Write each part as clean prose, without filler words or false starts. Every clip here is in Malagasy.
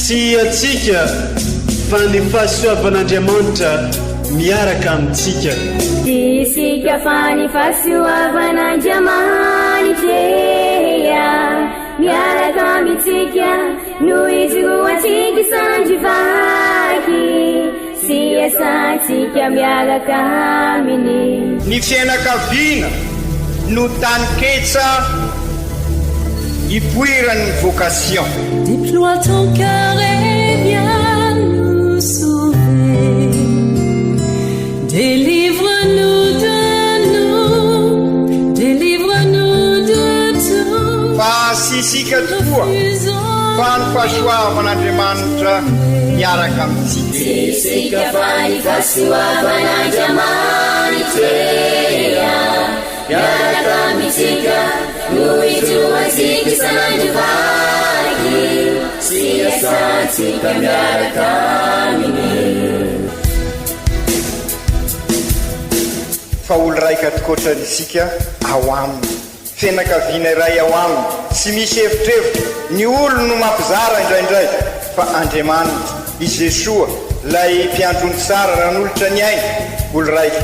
Tsy antsika fa ny fahasoavan'Andriamanitra miaraka amintsika. Tsy isika fa ny fahasoavan'Andriamanitra miaraka amintsika no ijoroantsika sandry vaky sy iasantsika miaraka aminy. Ny fiainakaviana no taninketsa ipoiran'ny vocation. Déploie ton cœur et viens nous sauver. Délivre-nous de nous, délivre-nous de tout. Fa tsy isika tokoa fa ny fahasoavan'Andriamanitra miaraka amintsika. Tsy isika fa ny fahasoavan'Andriamanitra miaraka amintsika no ijoroantsika isan'andro vaky sy iasantsika miaraka aminy. Fa olo raika tokoatrany isika ao aminy. Fianakaviana iray ao aminy, tsy misy evitrevitra, ny olony no mampizara indraindray, fa Andriamanitra, i Jesoa, ilay Mpiandry ondry tsara nanolotra ny ainy, olo raika,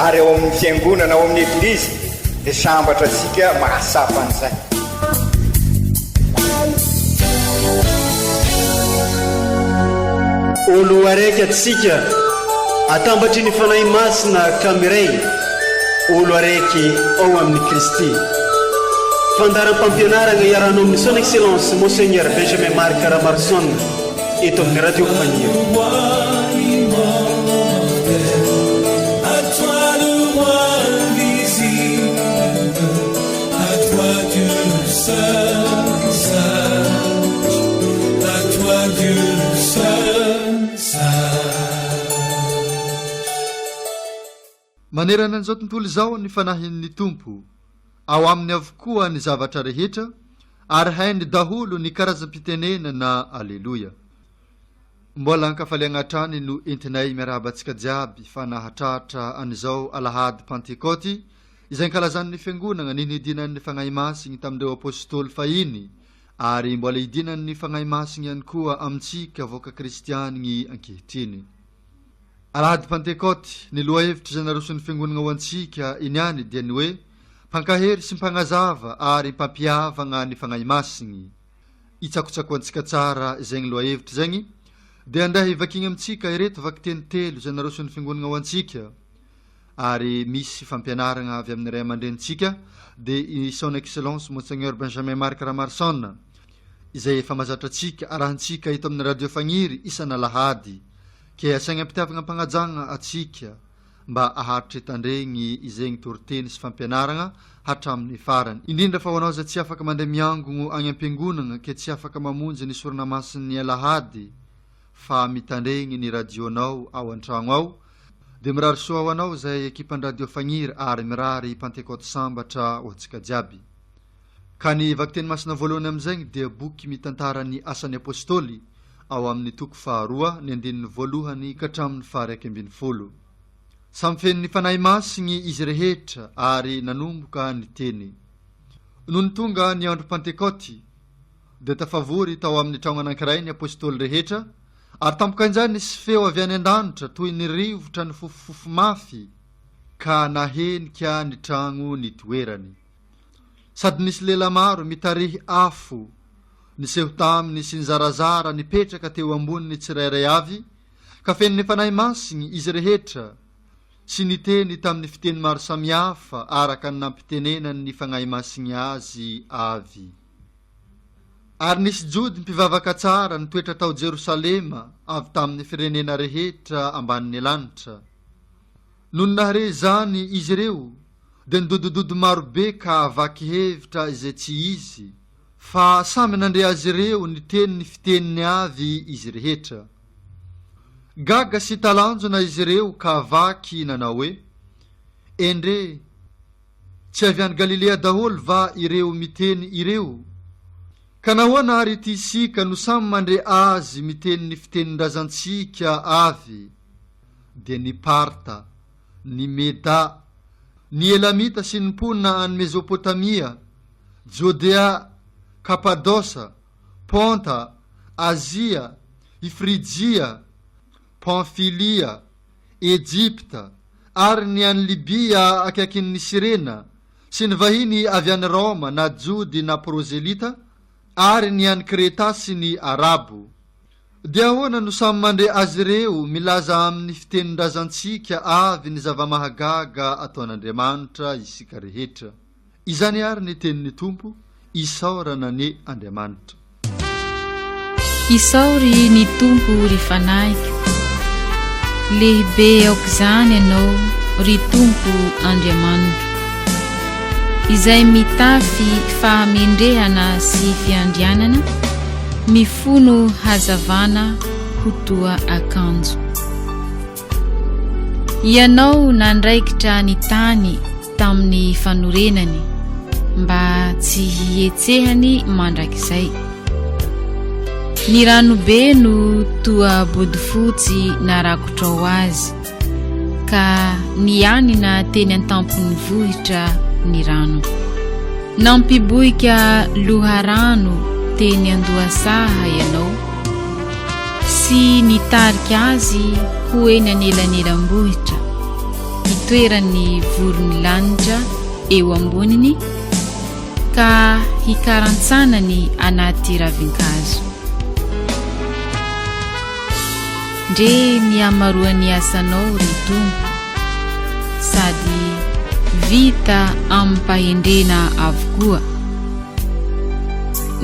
ary ao amin'ny Fiangonana, ao amin'ny Eglizy, dia sambatra antsika mahatsapa an'izay. Olo araiky atsika atambatry ny Fanahy Masina ka miray olo araiky ao amin'i Kristy. Fandaharam-pampianaragna iarahanao amin'ny Son Excellence Monseigneur Benjamin Marc Ramaroson eto amin'ny Radio Faniry. Manerana an'izao tontolo izao ny Fanahin'ny Tompo. Ao aminy avokoa ny zavatra rehetra ary hainy daholo ny karazam-pitenenana Aleloia. Mbola ankafaliagna hatrany no entinay miarahaba antsika jiaby fa nahatratra an'izao alahady Pantekôty izay ankalazan'ny Fiangonagna ny nidinan'ny Fagnahy Masigny tamin'ireo Apôstôly fahiny ary mbola idinan'ny Fagnahy Masigny ihany koa amintsika vahoaka kristianigny ankehitriny. Alahady Pantekôty, ny lohahevitra izay naroson'ny Fiangonagna ho antsika iniany dia ny hoe Mpankahery sy Mpagnazava ary Mpampihavagna ny Fagnahy Masigny. Itsakotsakoantsika tsara izegny lohahevitra izegny dia andeha hivakiagna amintsika ireto vakiteny telo izay naroson'ny Fiangonagna ho antsika ary misy fampianaragna avy amin'ny ray aman-drenintsika dia i Son Excellence Monseigneur Benjamin Marc Ramarson izay efa mazatra antsika arahantsika eto amin'ny Radio Fagniry isan'alahady ke asaigna am-pitiavagna am-pagnajagna atsika mba haharitra hitandregny izegny toriteny sy fampianaragna hatramin'ny farany. Indrindra fa ho anao izay tsy afaka mandeha miangogno agny am-piangonagna ke tsy afaka mamonjy ny sorona masin'ny alahady fa mitandregny ny radio-nao ao an-tragno ao dia mirary soa ho anao izay ekipan-dradio Fagniry ary mirary Pantekoty sambatra ho antsika jiaby. Ka ny vakiteny masina voalohany amin'izegny dia boky mitantara ny Asan'ny Apostoly ao amin'ny toko faharoa ny andininy voalohany ka hatramin'ny faha-11. Samy feno ny Fanahy Masigny izy rehetra ary nanomboka niteny. Nony tonga ny andro Pantekôty, dia tafavory tao amin'ny tragno anankiray ny Apostoly rehetra, ary tampoka injay nisy feo avy any an-danitra toy ny rivotra nifofofofo mafy ka nahenika ny tragno nitoerany. Sady nisy lela maro mitarihy afo niseho taminy sy nizarazara nipetraka teo amboniny tsirairay avy, ka feno ny Fanahy Masigny izy rehetra, sy niteny tamin'ny fiteny maro samihafa araka ny nampitenenany ny Fagnahy Masigny azy avy. Ary nisy Jody mpivavaka tsara nitoetra tao Jerosalema avy tamin'ny firenena rehetra ambanin'ny lanitra. Nony nahare izany izy ireo, dia nidodododo maro be ka vaky hevitra izay tsy izy, fa samy nandre azy ireo niteny ny fiteniny avy izy rehetra. Gaga sy talanjona izy ireo ka vaky nanao hoe, Endre, tsy avy any Galilea daholo va ireo miteny ireo? Ka nahoana àry ity isika no samy mandre azy miteny ny fitenin-drazantsika avy? Dia ny Parta, ny Meda, ny Elamita sy ny mponina any Mezopotamia, Jodea, Kapadosa, Ponta, Azia, i Frijia, Pamfilia, Ejipta, ary ny any Libia akaikin'ny Sirena, sy ny vahiny avy any Roma na Jody na prozelita, ary ny any Kreta sy ny Arabo. Dia ahoana no samy mandre azy ireo milaza amin'ny fitenin-drazantsika avy ny zava-mahagaga ataon'Andriamanitra isika rehetra? Izany àry ny tenin'ny Tompo, isaorana anie Andriamanitra. Isaory ny Tompo ry fanahiko, lehibe aok'izany Ianao ry Tompo Andriamanitro, izay mitafy fahamendrehana sy fiandrianana, mifono hazavana ho toa akanjo. Ianao nandraikitra ny tany tamin'ny fanorenany mba tsy hihetsehany mandrakizay. Ny ranobe no toa bodofotsy narakotrao azy, ka nianina teny an-tampon'ny vohitra ny rano. Nampiboika loharano teny an-dohasaha ianao sy nitarika azy ho eny anelanelam-bohitra, hitoeran'ny voron'ny lanitra eo amboniny ka hikarantsanany anaty ravinkazo. Ndre ny hamaroan'ny asanao, ry Tompo, sady vita amim-pahendrena avokoa.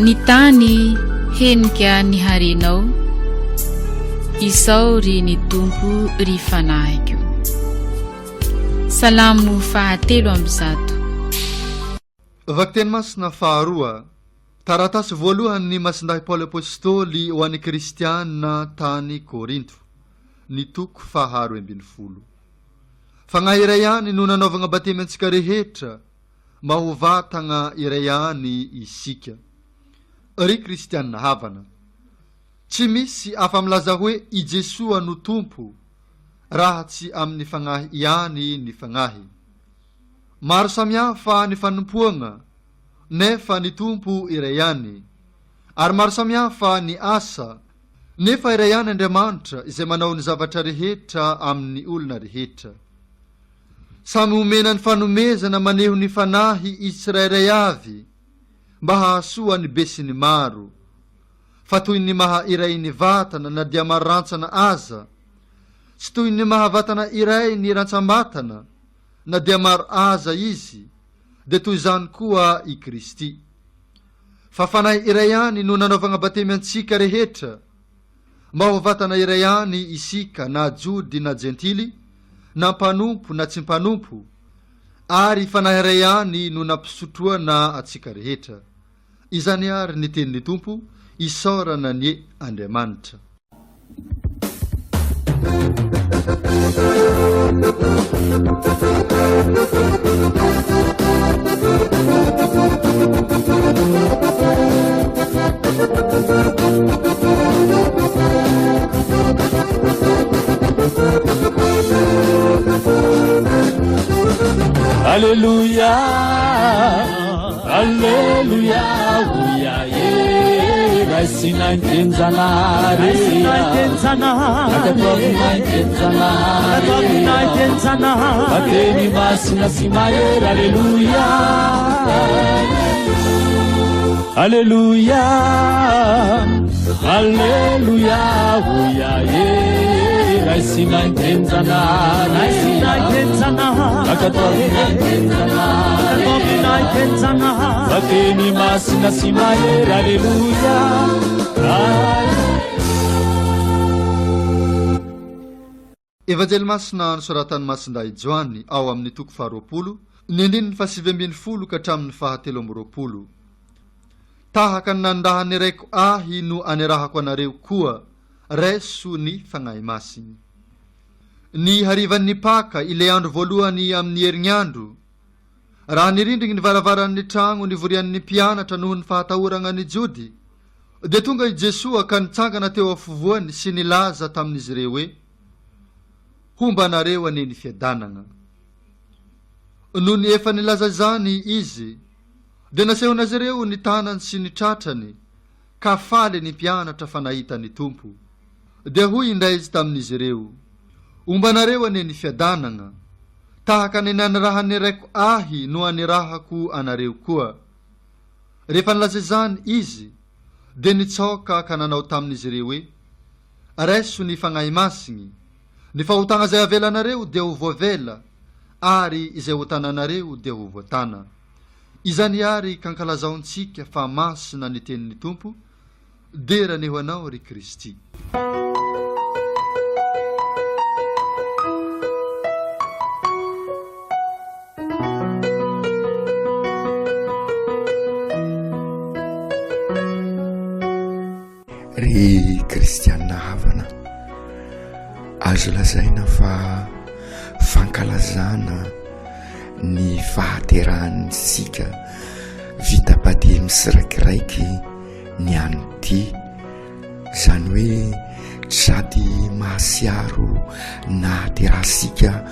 Ny tany henika ny harenao, isaory ny Tompo ry fanahiko. Salamo fahatelo 100. Vakiteny masina faharoa, Taratasy voalohan'ny Masindahy Paoly Apostoly ho an'ny Kristiana tany Korinto, ny toko faha 12. Fagnahy iray ihany no nanaovagna batemy antsika rehetra mba ho vatagna iray ihany isika. Ry Kristiana havana, tsy misy afa-milaza hoe i Jesoa no Tompo raha tsy amin'ny Fagnahy ihany ny Fagnahy. Maro samihafa ny fanompoagna, nefa ny Tompo iray ihany. Ary maro samihafa ny asa, nefa iray ihany Andriamanitra izay manao ny zavatra rehetra amin'ny olona rehetra. Samy omena ny fanomezana maneho ny Fanahy izy tsirairay avy, mba hahasoa ny besinimaro. Fa toy ny maha iray ny vatana na dia maro rantsana aza, tsy toy ny maha vatana iray ny rantsam-batana, na dia maro aza izy, dia toy izany koa i Kristy. Fa Fanahy iray ihany no nanaovagna batemy antsika rehetra, mba ho vatana iray ihany isika na Jody na Jentily, na mpanompo na tsy mpanompo, ary Fanahy iray ihany no nampisotroana antsika rehetra. Izany àry ny tenin'ny Tompo, isaorana anie Andriamanitra. Alléluia, Alléluia, oia e, raisina ny tenin-janahary, ankatoavina ny tenin-janahary, Batemy masina sy mahery, Alléluia, Alléluia, Alléluia, oia e, raisina ny tenin-janahary, ankatoavina ny tenin-janahary, Batemy masina sy mahery, Alléluia. Evanjely Masina nosoratan'i Masindahy Joany ao amin'ny toko faharoapolo, ny andininy fahasivy ambin'ny folo ka hatramin'ny fahatelo amby roapolo. Tahaka ny nandahan'ny Raiko Ahy no anirahako anareo koa, raiso ny Fagnahy Masiny. Ny harivan'ny Paka, ilay andro voalohany amin'ny herignandro, raha nirindrigny ny varavaran'ny tragno nivorian'ny mpianatra noho ny fahatahoragna ny Jody, dia tonga i Jesoa ka nitsangana teo afovoany sy nilaza tamin'izy ireo hoe, Homba anareo anie ny fiadanagna. Nony efa nilaza izany Izy, dia nasehony azy ireo ny tanany sy ny tratrany, ka faly ny mpianatra fa nahita ny Tompo. Dia hoy indray izy tamin'izy ireo, Homba anareo anie ny fiadanagna! Tahaka ny nanirahan'ny Raiko ahy no anirahako anareo koa. Rehefa nilaza izany izy, dia nitsaoka ka nanao tamin'izy ireo hoe, Raiso ny Fagnahy Masigny. Ny fahotagna izay avelanareo dia ho voavela, ary izay hotananareo dia ho voatana. Izany àry ka ankalazaontsika fa masina ny tenin'ny Tompo, Dera anie ho Anao, ry Kristy. Ry kristianina havana, azo lazaina fa fankalazana ny fahaterahantsika vita batemy tsiraikiraiky ny an'ity, izany hoe sady mahatsiaro nahaterahantsika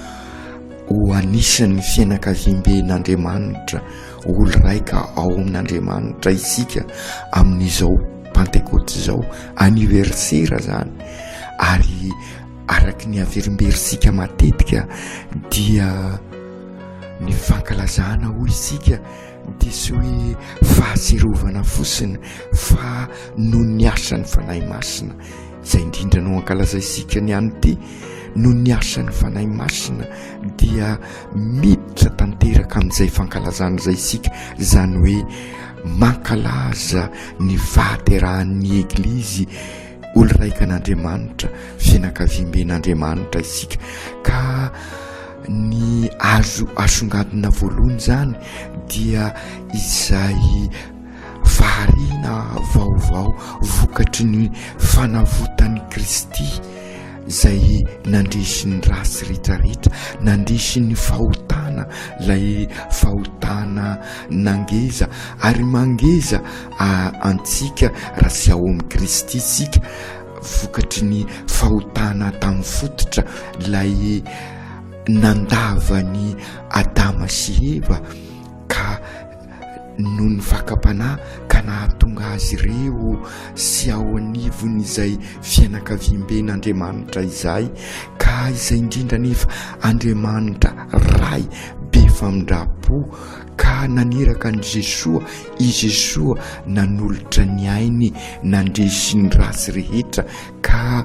ho anisan'ny fianakaviamben'Andriamanitra, olo raika ao amin'Andriamanitra isika amin'izao Pantekoty izao, anniversaire zany, ary araky ny averimberintsika matetika dia ny fankalazana hoy isika dia tsy hoe fahatsiarovana fotsiny fa noho ny asan'ny Fanahy Masina, izay indrindra no ankalazaintsika ny an'ity, noho ny asan'ny Fanahy Masina dia miditra tanteraka amin'izay fankalazana izay isika, izany hoe mankalaza ny fahaterahan'ny Eglizy olo-raikan'Andriamanitra, fianakaviamben'Andriamanitra isika, ka ny azo asongadina voalohany izany dia izay fahariana vaovao vokatry ny fanavotan'i Kristy izay nandresy ny ratsy rehetrarehetra, nandresy ny fahotana, ilay fahotana nangeza ary mangeza antsika raha tsy ao amin'i Kristy isika, vokatry ny fahotana tamin'ny fototra, ilay nandavan'i Adama sy Eva ka noho ny fakam-panahy ka nahatonga azy ireo sy ao anivon'izay fianakaviamben'Andriamanitra izay, ka izay indrindra anefa Andriamanitra Ray be famindram-po ka naniraka an'i Jesoa, i Jesoa nanolotra ny ainy nandresy ny ratsy rehetra ka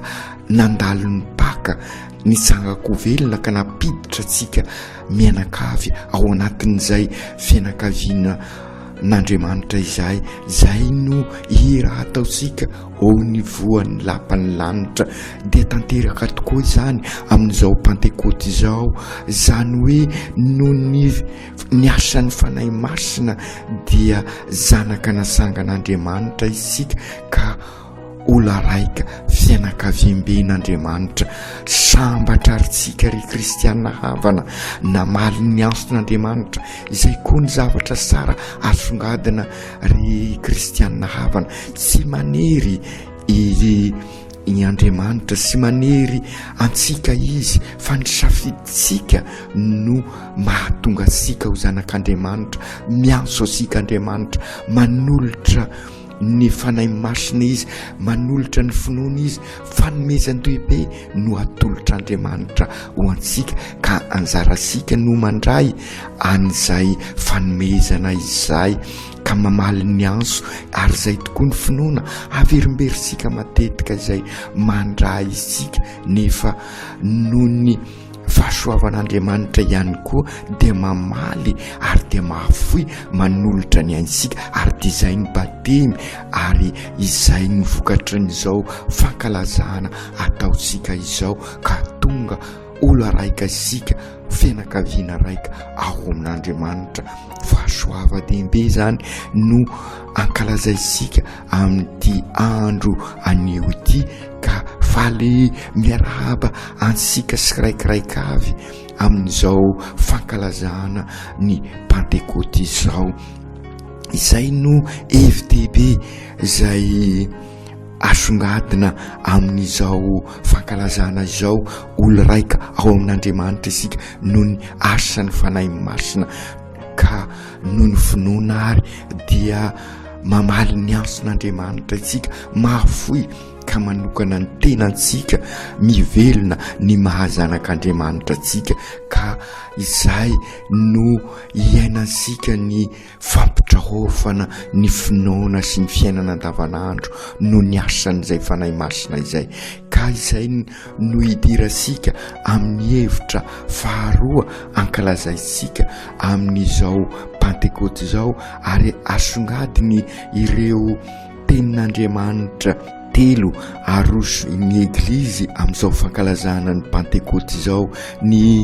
nandalo ny Paka, nitsangan-ko velona ka nampiditra antsika mianakavy ao anatin'izay fianakaviana n'Andriamanitra izay, izay no hira hataontsika au niveau an'ny lapan'ny lanitra, dia tanteraka tokoa izany amin'izao Pantekoty izao, izany hoe noho ny ny asan'ny Fanahy Masina dia zanaka nasangan'Andriamanitra isika ka Ola raika fianakaviamben'Andriamanitra. Sambatra ary tsika ry kristiana havana namaly ny antson'Andriamanitra. Izay koa ny zavatra tsara asongadina ry kristiana havana. Tsy manery i i Andriamanitra sy manery antsika izy fa ny safidintsika no mahatonga antsika ho zanak'Andriamanitra. Miantso antsika Andriamanitra, manolotra ny Fanahy Masina Izy, manolotra ny finoana Izy, fanomezan-dehibe no atolotr'Andriamanitra ho antsika ka anjarantsika no mandray an'izay fanomezana izay ka mamaly ny antso ary izay tokoa ny finoana averimberintsika matetika izay mandray isika nefa noho ny Fahasoavan'Andriamanitra ihany koa dia mamaly ary dia mahafoy manolotra ny aintsika ary dia izay ny batemy ary izay ny vokatrin'izao fankalazana ataontsika izao ka tonga olo araika isika fianakaviana raika ao amin'Andriamanitra. Fahasoava-dehibe izany no ankalazaisika amin'ity andro anio ity ka faly miarahaba antsika tsiraikiraika avy amin'izao fankalazana ny Pantekoty izao. Izay no hevi-dehibe izay asongadina amin'izao fankalazana izao, olo raika ao amin'Andriamanitra isika noho ny asan'ny Fanahy Masina ka noho ny finoana ary dia mamaly ny antson'Andriamanitra isika, mahafoy. ka manokana ny tenantsika mivelona ny maha zanak'Andriamanitra antsika ka izay no iainantsika ny fampitraofana ny finoana sy ny fiainana andavanandro noho ny asan'izay Fanahy Masina izay ka izay no idirantsika amin'ny hevitra faharoa ankalazaintsika amin'izao Pantekoty izao ary asongadiny ireo tenin'Andriamanitra telo aroso ny Eglizy amin'izao fankalazana ny Pantekoty izao. Ny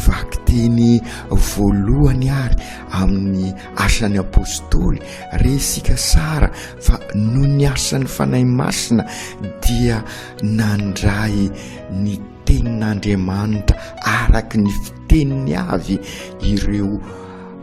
vakiteny voalohany ary amin'ny Asan'ny Apostoly, resika tsara fa noho ny asan'ny Fanahy Masina dia nandray ny tenin'Andriamanitra araka ny fiteniny avy ireo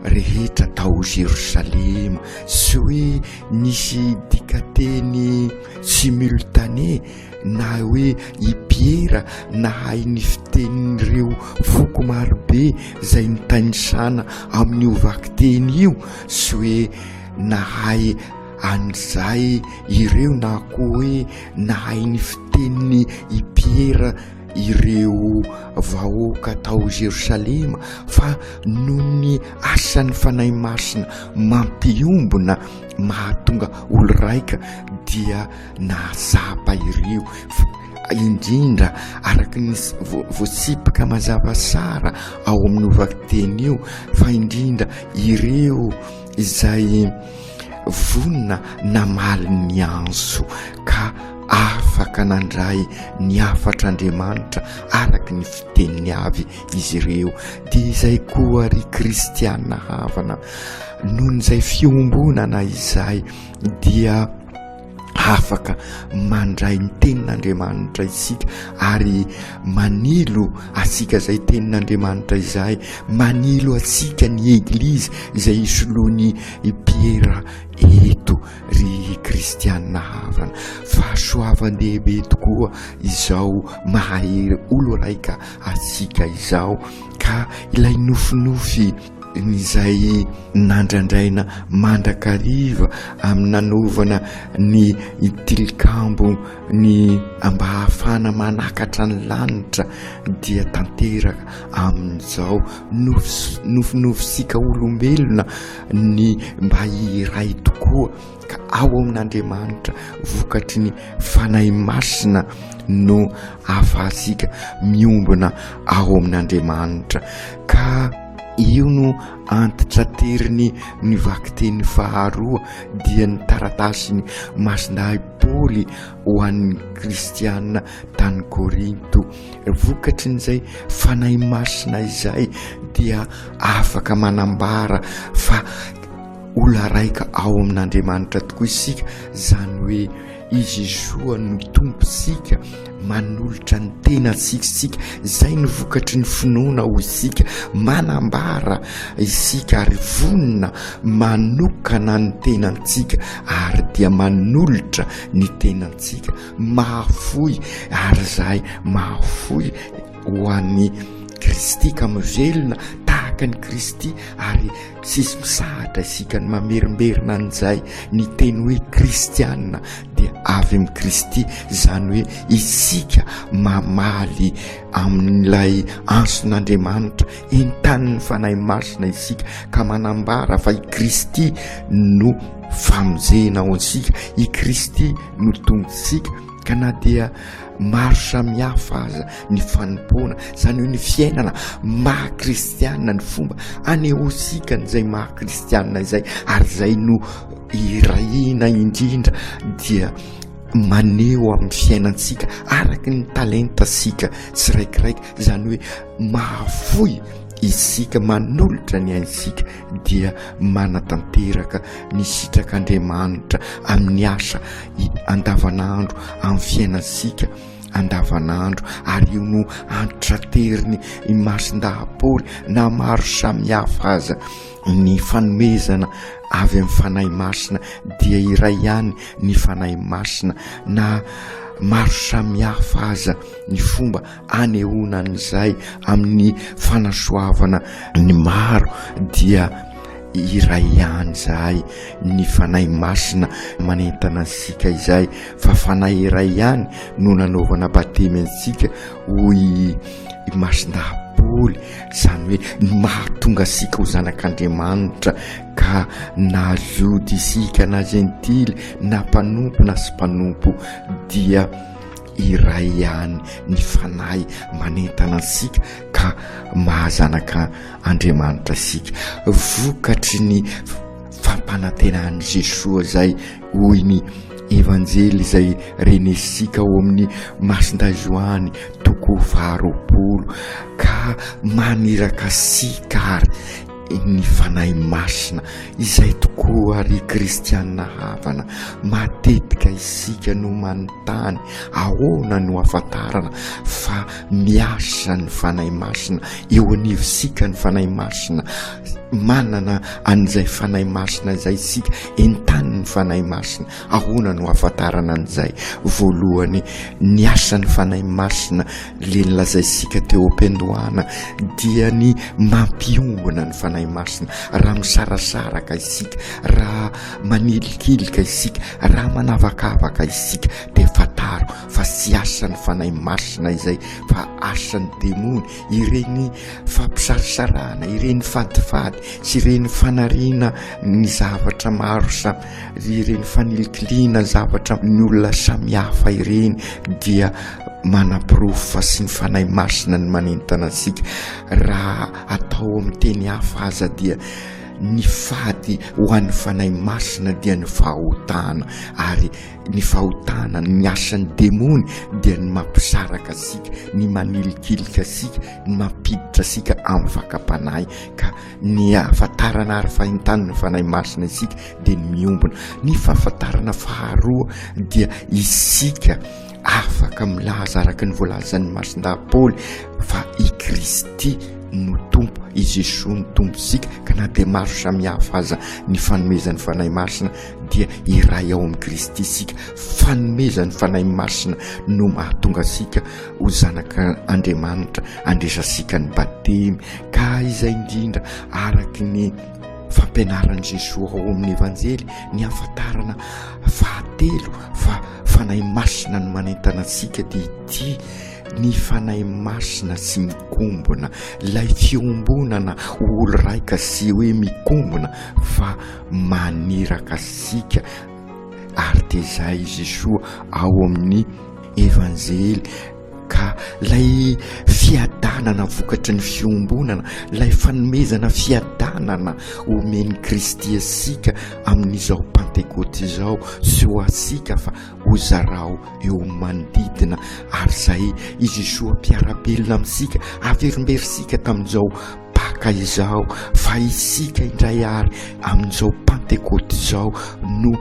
rehetra tao Jerosalema. Tsy hoe nisy dikateny simultané na hoe i Piera nahay ny fitenin'ireo foko marobe izay nitanisana amin'io vakiteny io, tsy hoe nahay an'izay ireo na koa hoe nahay ny fiteniny i Piera ireo vahoaka tao Jerosalema fa noho ny asan'ny Fanahy Masina mampiombona mahatonga olo raika dia nahatsapa ireo indrindra araka ny voatsipika mazava tsara ao amin'io vakiteny io fa indrindra ireo izay vonona namaly ny antso ka afaka nandray ny hafatr'Andriamanitra araka ny fiteniny avy izy ireo. Dia izay koa ry kristiana havana, noho izay fiombonana izay dia afaka mandray ny tenin'Andriamanitra isika ary manilo antsika izay tenin'Andriamanitra izay, manilo antsika ny Eglizy izay isoloan'i Piera eto ry kristiana havana. Fahasoavan-dehibe tokoa izao mahahery olo raika antsika izao ka ilay nofinofy izay nandrandraina mandrakariva amin'ny nanaovana ny tilikambo ny mba hahafahana manakatra ny lanitra dia tanteraka amin'izao nofinofisika olombelona ny mba hiray tokoa ka ao amin'Andriamanitra vokatry ny Fanahy Masina no ahafahantsika miombona ao amin'Andriamanitra ka io no antitrateriny ny vakiteny faharoa dia ny taratasin'i Masindahy Paoly ho an'ny kristiana tany Korinto. Vokatrin'izay Fanahy Masina izay dia afaka manambara fa Olona raika ao amin'Andriamanitra tokoa isika, izany hoe i Jesoa no Tompontsika, manolotra ny tenantsika isika, izay no vokatry ny finoana ho isika, manambara isika ary vonona manokana ny tenantsika ary dia manolotra ny tenantsika, mahafoy ary izahay mahafoy ho an'i Kristy ka mivelona tahaka an'i Kristy ary Tsisy misahatra isika ny mamerimberina an'izay, ny teny hoe kristiana dia avy amin'i Kristy, izany hoe isika mamaly amin'ilay antson'Andriamanitra, entanin'ny Fanahy Masina isika ka manambara fa i Kristy no famonjena ho antsika, i Kristy no Tompontsika, ka na dia maro samihafa aza ny fanompoana, izany hoe ny fiainana maha kristianina, ny fomba anehoantsika an'izay maha kristianina izay, ary izay no irahina indrindra dia maneho amin'ny fiainantsika araka ny talentasika tsiraikiraiky, izany hoe mahafoy isika manolotra ny aintsika dia manatanteraka ny sitrak'Andriamanitra amin'ny asa andavanandro amin'ny fiainantsika andavanandro ary io no antrateriny i Masindahy Paoly na maro samihafa aza ny fanomezana avy amin'ny Fanahy Masina dia iray ihany ny Fanahy Masina na maro samihafa aza ny fomba anehoana an'izay amin'ny fanasoavana ny maro dia. iray ihany izahay, ny Fanahy Masina manentana antsika izay fa Fanahy iray ihany no nanaovana batemy antsika hoy i Masindahy Paoly, izany hoe ny mahatonga antsika ho zanak'Andriamanitra ka na Jody isika na Jentily na mpanompo na tsy mpanompo dia iray ihany ny Fanahy manentana antsika ka maha zanaka Andriamanitra isika. Vokatry ny fampanantenan'i Jesoa izay hoy ny Evanjely izay renesika ao amin'ny Masindahy Joany toko faharoapolo ka maniraka antsika ary ny Fanahy Masina. Izay tokoa ry kristiana havana, matetika isika no manontany ahoana no ahafantarana fa miasa ny Fanahy Masina eo anivontsika ny Fanahy Masina, manana an'izay Fanahy Masina izay isika, entanin'ny Fanahy Masina. Ahoana no ahafantarana an'izay? Voalohany, ny asan'ny Fanahy Masina le nolazaintsika teo am-piandohana dia ny mampiombona ny Fanahy Masina. Raha misarasaraka isika, raha manilikilika isika, raha manavakavaka isika dia fantaro fa tsy asan'ny Fanahy Masina izay fa asan'ny demony. Ireny fampisarisarahana, ireny fadifady sy ireny fanariana ny zavatra maro samy, ireny fanilikiliana zavatra ny olona samihafa ireny dia manaporofo fa tsy ny Fanahy Masina no manentana antsika. Raha atao amin'ny teny hafa aza dia ny fady ho an'ny Fanahy Masina dia ny fahotana ary ny fahotana, ny asan'ny demony dia ny mampisaraka antsika, ny manilikilika antsika, ny mampiditra antsika amin'ny fakam-panahy ka ny ahafantarana ary fahintan'ny Fanahy Masina isika dia ny miombona. Ny fahafantarana faharoa dia isika afaka milaza araka ny voalazan'ny Masindahy Paoly fa i Kristy no Tompo, i Jesoa no Tompontsika ka na dia maro samihafa aza ny fanomezan'ny Fanahy Masina dia iray ao amin'i Kristy isika. Fanomezan'ny Fanahy Masina no mahatonga antsika ho zanak'Andriamanitra, andresantsika ny batemy. Ka izay indrindra araky ny fampianaran'i Jesoa ao amin'ny Evanjely, ny hahafantarana fahatelo fa Fanahy Masina no manentana antsika dia ity, ny Fanahy Masina tsy mikombona, ilay fiombonana ho olo raika sy hoe mikombona fa maniraka antsika ary dia izay Jesoa ao amin'ny Evanjely ka ilay fiadanana vokatry ny fiombonana, ilay fanomezana fiadanana omen'i Kristy antsika amin'izao Pantekôty izao sy ho antsika fa ho zarao eo amin'ny manodidina ary izay i Jesoa mpiara-belona amintsika averimberintsika tamin'izao Paka izao fa isika indray ary amin'izao Pantekôty izao no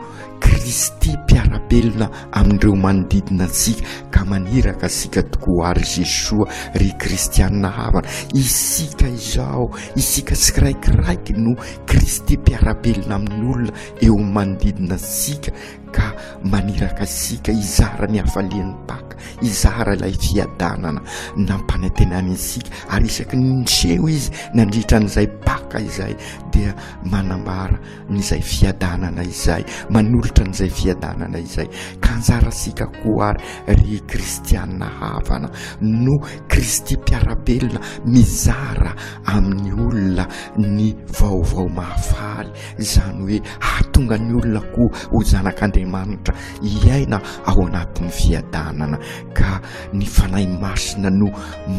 Kristy mpiara-belona amin'ireo manodidina antsika ka maniraka antsika tokoa ary Jesoa ry kristianina havana isika izao isika tsiraikiraiky no Kristy mpiara-belona amin'ny olona eo manodidina antsika ka maniraka antsika hizara ny hafalian'ny Paka, hizara ilay fiadanana nampanantenany antsika, ary isaky ny niseho izy nandritra an'izay Paka izay dia manambara an'izay fiadanana izay, manolotra an'izay fiadanana izay. Ka anjarantsika koa ary ry kristiana havana no Kristy mpiara-belona mizara amin'ny olona ny vaovao mahafaly izany hoe hahatonga ny olona koa ho zanak'Andriamanitra hiaina ao anatin'ny fiadanana ka ny Fanahy Masina no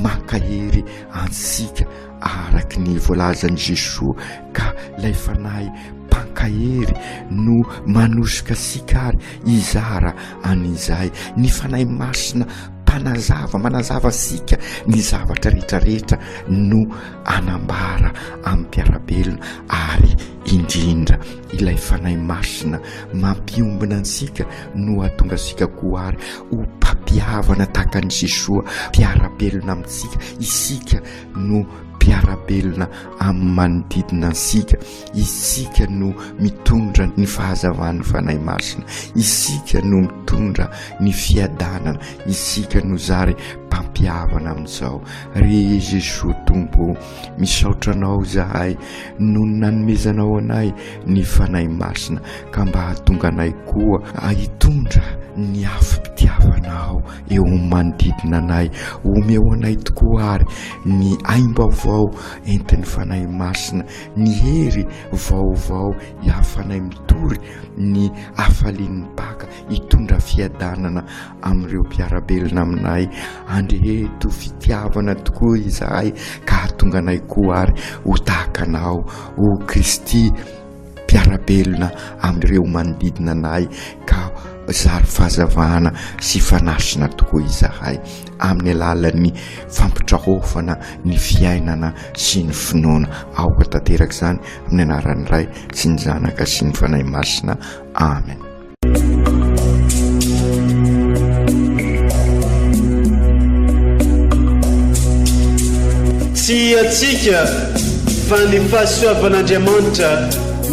mankahery antsika araka ny voalazan'i Jesoa ka ilay Fanahy mpankahery no manosika antsika ary hizara an'izay ny Fanahy Masina mpanazava manazava antsika ny zavatra rehetrarehetra no anambara amin'ny mpiara-belona ary indrindra ilay Fanahy Masina mampiombona antsika no hahatonga antsika koa ary ho mpampihavana tahaka an'i Jesoa mpiara-belona amintsika. Isika no. mpiara-belona amin'ny manodidina antsika. Isika no mitondra ny fahazavan'ny Fanahy Masina, isika no mitondra ny fiadanana, isika no zary mpampihavana amin'izao. Ry Jesoa Tompo ô, misaotra Anao izahay noho ny nanomezanao anay ny Fanahy Masina ka mba hahatonga anay koa hitondra ny afom-pitiavanao eo amin'ny manodidina anay. Omeo anay tokoa ary ny aim-baovao entin'ny Fanahy Masina, ny hery vaovao hiafanay mitory ny hafalian'ny Paka, hitondra fiadanana amin'ireo mpiara-belona aminay. Andreheto fitiavana tokoa izahay ka hahatonga anay koa ary ho tahaka Anao, ho Kristy mpiara-belona amin'ireo manodidina anay ka zary fahazavana sy fanasina tokoa izahay amin'ny alalan'ny fampitraofana ny fiainana sy ny finoana. Aoka tanteraka izany amin'ny anaran'ny Ray sy ny Zanaka sy ny Fanahy Masina. Amen. Tsy antsika fa ny fahasoavan'Andriamanitra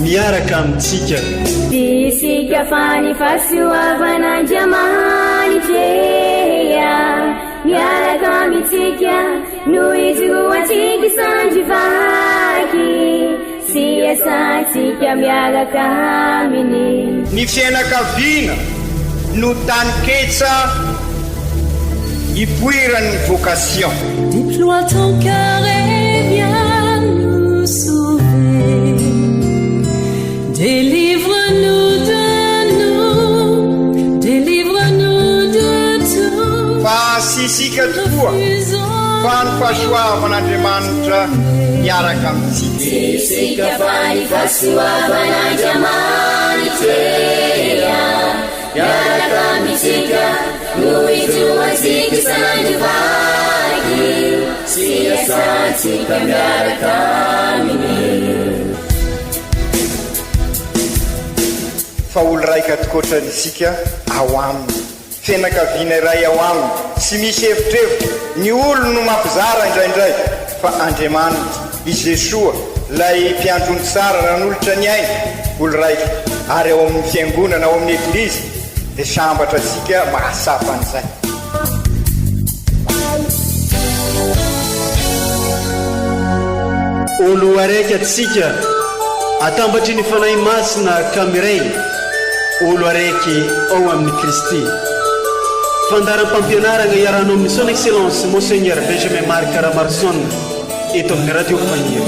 miaraka amintsika. Tsy isika fa ny fahasoavan'Andriamanitra miaraka amintsika no ijoroantsika sandry vaky. Sy iasantsika miaraka aminy. Ny fiainakaviana no taninketsa ipoiran'ny vocation. Déploie ton cœur et viens nous sauver. Délivre-nous de nous, délivre-nous de tout. Fa tsy isika tokoa fa ny fahasoavan'Andriamanitra miaraka amintsika. Tsy isika fa ny fahasoavan'Andriamanitra miaraka amintsika no ijoroantsika isan'andro vaky sy iasantsika miaraka aminy. Fa olo raika tokoatra isika ao aminy. Fianakaviana iray ao aminy, tsy misy evitrevitra, ny olony no mampizara indraindray, fa Andriamanitra, i Jesoa, ilay Mpiandry ondry tsara nanolotra ny ainy, olo raika, ary ao amin'ny Fiangonana, ao amin'ny Eglizy, dia sambatra antsika mahatsapa an'izay. Olo araiky atsika atambatry ny Fanahy Masina ka miray olo araiky ao amin'i Kristy. Fandaharam-pampianaragna iarahanao amin'ny Son Excellence Monseigneur Benjamin Marc Ramaroson eto amin'ny Radio Fagniry.